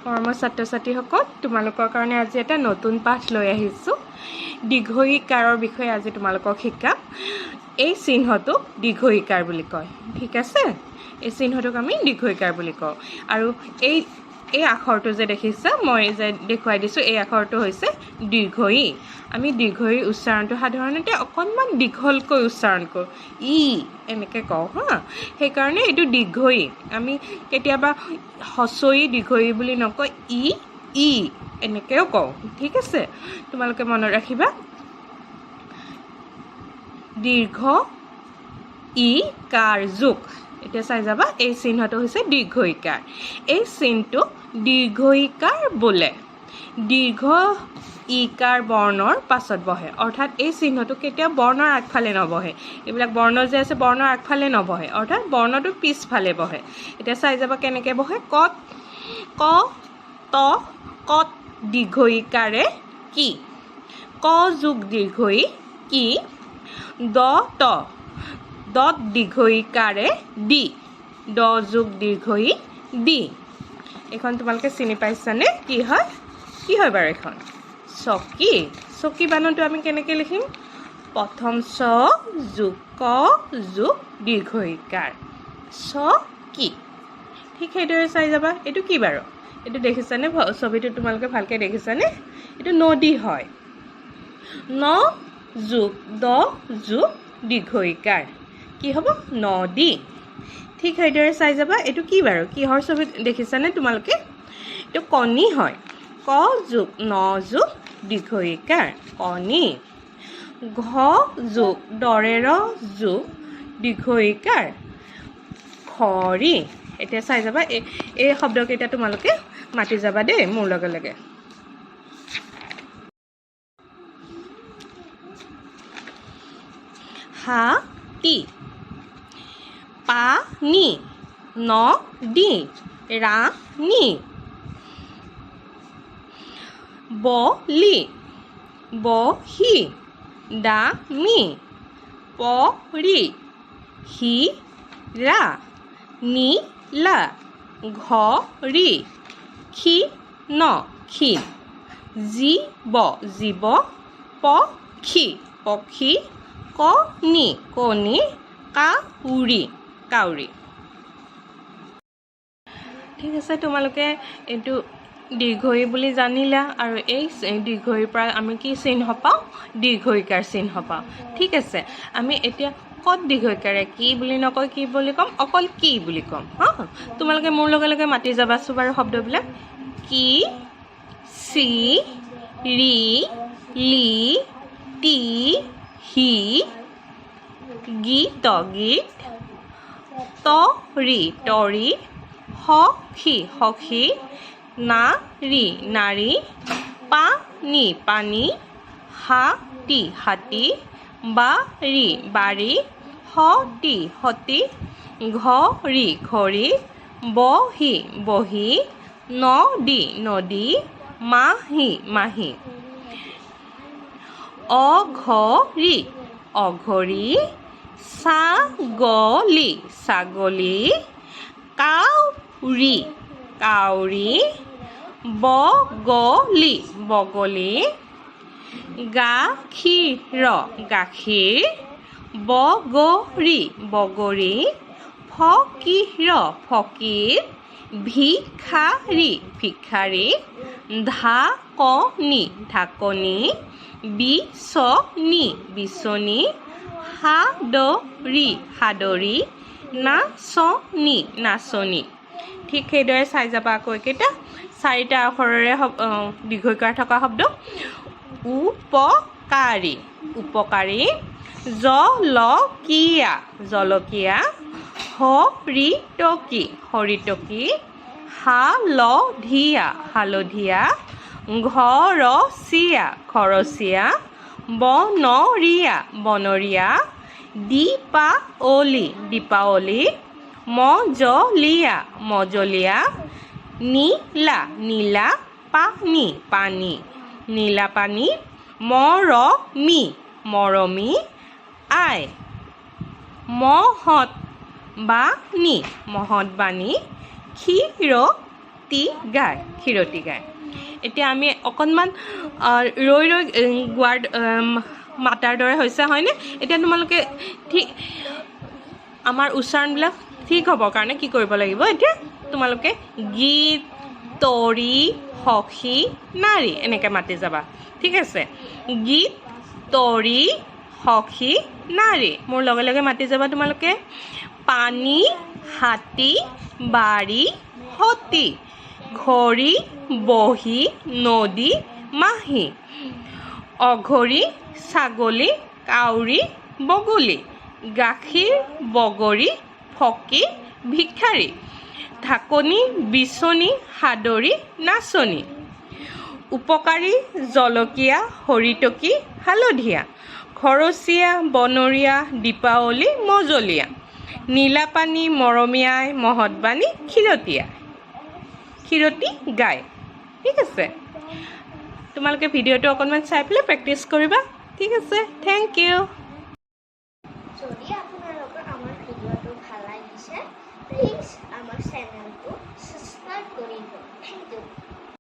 মৰমৰ ছাত্ৰ ছাত্ৰীসকল, তোমালোকৰ কাৰণে আজি এটা নতুন পাঠ লৈ আহিছোঁ। দীৰ্ঘ-ঈকাৰৰ বিষয়ে আজি তোমালোকক শিকাম। এই চিহ্নটোক দীৰ্ঘ-ঈকাৰ বুলি কয়, ঠিক আছে? এই চিহ্নটোক আমি দীৰ্ঘ-ঈকাৰ বুলি কওঁ। আৰু এই এই আখৰটো যে দেখিছা, মই যে দেখুৱাই দিছোঁ, এই আখৰটো হৈছে দীৰ্ঘ ই। আমি দীৰ্ঘ ই উচ্চাৰণটো সাধাৰণতে অকণমান দীঘলকৈ উচ্চাৰণ কৰোঁ, ই এনেকৈ কওঁ হা। সেইকাৰণে এইটো দীৰ্ঘ ই। আমি কেতিয়াবা হ্ৰস্ব ই দীৰ্ঘ ই বুলি নকয়, ই ই এনেকৈও কওঁ, ঠিক আছে? তোমালোকে মনত ৰাখিবা, দীৰ্ঘ ই কাৰ যোগ। এতিয়া চাই যাবা, এই চিহ্নটো হৈছে দীৰ্ঘ ইকাৰ। এই চিনটো দীৰ্ঘ ইকাৰ বোলে। দীৰ্ঘ ইকাৰ বৰ্ণৰ পাছত বহে। অৰ্থাৎ এই চিহ্নটো কেতিয়াও বৰ্ণৰ আগফালে নবহে। এইবিলাক বৰ্ণ যে আছে, বৰ্ণৰ আগফালে নবহে, অৰ্থাৎ বৰ্ণটো পিছফালে বহে। এতিয়া চাই যাবা কেনেকৈ বহে। কত, ক, ত, কত দীৰ্ঘ ইকাৰে কি, ক যোগ দীৰ্ঘ ই কি, দ ত, দত দীৰ্ঘ ইকাৰে দি, দ যোগ দীৰ্ঘ ই দি। এইখন তোমালোকে চিনি পাইছানে? কি হয়? কি হয় বাৰু এইখন? চকী। চকী বাননটো আমি কেনেকৈ লিখিম? প্ৰথম চ যোগ ক যোগ দীৰ্ঘ ইকাৰ, চ কি। ঠিক সেইদৰে চাই যাবা, এইটো কি বাৰু? এইটো দেখিছানে? ছবিটো তোমালোকে ভালকৈ দেখিছানে? এইটো নদী হয়। ন যোগ দ যোগ দীৰ্ঘ ইকাৰ, কি হ'ব? নদী। ঠিক সেইদৰে চাই যাবা, এইটো কি বাৰু? কিহৰ ছবি দেখিছানে তোমালোকে? এইটো কণী হয়। ক যোগ ন যোগ দীৰ্ঘ ইকাৰ, কণী। ঘ যোগ দৰে ৰ যোগ দীৰ্ঘ ইকাৰ, খৰি। এতিয়া চাই যাবা, এই এই শব্দকেইটা তোমালোকে মাতি যাবা দেই মোৰ লগে লগে। হাতী, পানী, নদী, ৰাণী, বলি, বহী, দামী, পৰী, হীৰা, নীলা, ঘড়ী, ক্ষীণ, ক্ষীণ, জীৱ, জীৱ, পক্ষী, পক্ষী, কণী, কণী, কাউৰী, কাউৰী। ঠিক আছে, তোমালোকে এইটো দীৰ্ঘ ই বুলি জানিলা আৰু এই দীৰ্ঘ ইৰ পৰা আমি কি চিহ্ন পাওঁ? দীৰ্ঘ ইকাৰ চিহ্ন পাওঁ। ঠিক আছে, আমি এতিয়া কত দীৰ্ঘ ইকাৰে কি বুলি নকয়, কি বুলি ক'ম? অকল কি বুলি ক'ম। হা, তোমালোকে মোৰ লগে লগে মাতি যাবাচোন বাৰু শব্দবিলাক। কি, চি, ৰি, লি, টি, হি, গীত, গীত, তৰি, তৰি, সখী, সখী, নাৰী, নাৰী, পানী, পানী, হাতী, হাতী, বাৰী, বাৰী, সতী, সতী, ঘড়ী, ঘড়ী, বহী, বহী, নদী, নদী, মাহী, মাহী, অঘৰী, অঘৰী, ছাগলী, ছাগলী, কাউৰী, কাউৰী, বগলী, বগলী, গাখীৰ, গাখীৰ, বগৰী, বগৰী, ফকীৰ, ফকীৰ, ভিখাৰী, ভিখাৰী, ঢাকনি, ঢাকনি, বিচনী, বিচনী, সাদৰী, সাদৰী, নাচনী, নাচনী। ঠিক সেইদৰে চাই যাবা আকৌ এইকেইটা চাৰিটা আখৰেৰে দীৰ্ঘ-ঈকাৰ থকা শব্দ। উপকাৰী, উপকাৰী, জলকীয়া, জলকীয়া, হৰিতকী, হৰিতকী, হালধীয়া, হালধীয়া, ঘৰচীয়া, ঘৰচীয়া, বনৰীয়া, বনৰীয়া, দীপাৱলী, দীপাৱলী, মজলীয়া, মজলীয়া, নীলা, নীলা, পানী, পানী, নীলা পানী, মৰমী, মৰমী, আই, মহৎ বাণী, মহৎ বাণী, খীৰতী। তি গাই, খীৰতী গাই। এতিয়া আমি অকণমান ৰৈ ৰৈ গোৱাৰ মাতাৰ দৰে হৈছে, হয়নে? এতিয়া তোমালোকে ঠিক আমাৰ উচ্চাৰণবিলাক ঠিক হ'বৰ কাৰণে কি কৰিব লাগিব? এতিয়া তোমালোকে গীত, তৰি, সখী, নাৰী এনেকৈ মাতি যাবা, ঠিক আছে? গীত, তৰি, সখী, নাৰী। মোৰ লগে লগে মাতি যাবা তোমালোকে। পানী, হাতী, বাৰী, সতী, ঘড়ী, বহী, নদী, মাহী, অঘৰী, ছাগলী, কাউৰী, বগলী, গাখীৰ, বগৰী, ফকীৰ, ভিক্ষাৰী, ঢাকনি, বিচনী, সাদৰী, নাচনী, উপকাৰী, জলকীয়া, হৰিতকী, হালধীয়া, খৰচীয়া, বনৰীয়া, দীপাৱলী, মজলীয়া, নীলাপানী, মৰমীয়াই, মহৎবাণী, খীৰতীয়া, খীৰতী গাই। ঠিক আছে, তোমালোকে ভিডিঅ'টো অকণমান চাই পেলাই প্ৰেক্টিছ কৰিবা, ঠিক আছে? Thank you. যদি আপোনালোকৰ আমাৰ ভিডিঅ'টো ভাল লাগিছে, প্লিজ আমাৰ চেনেলটো ছাবস্ক্ৰাইব কৰিব। Thank you.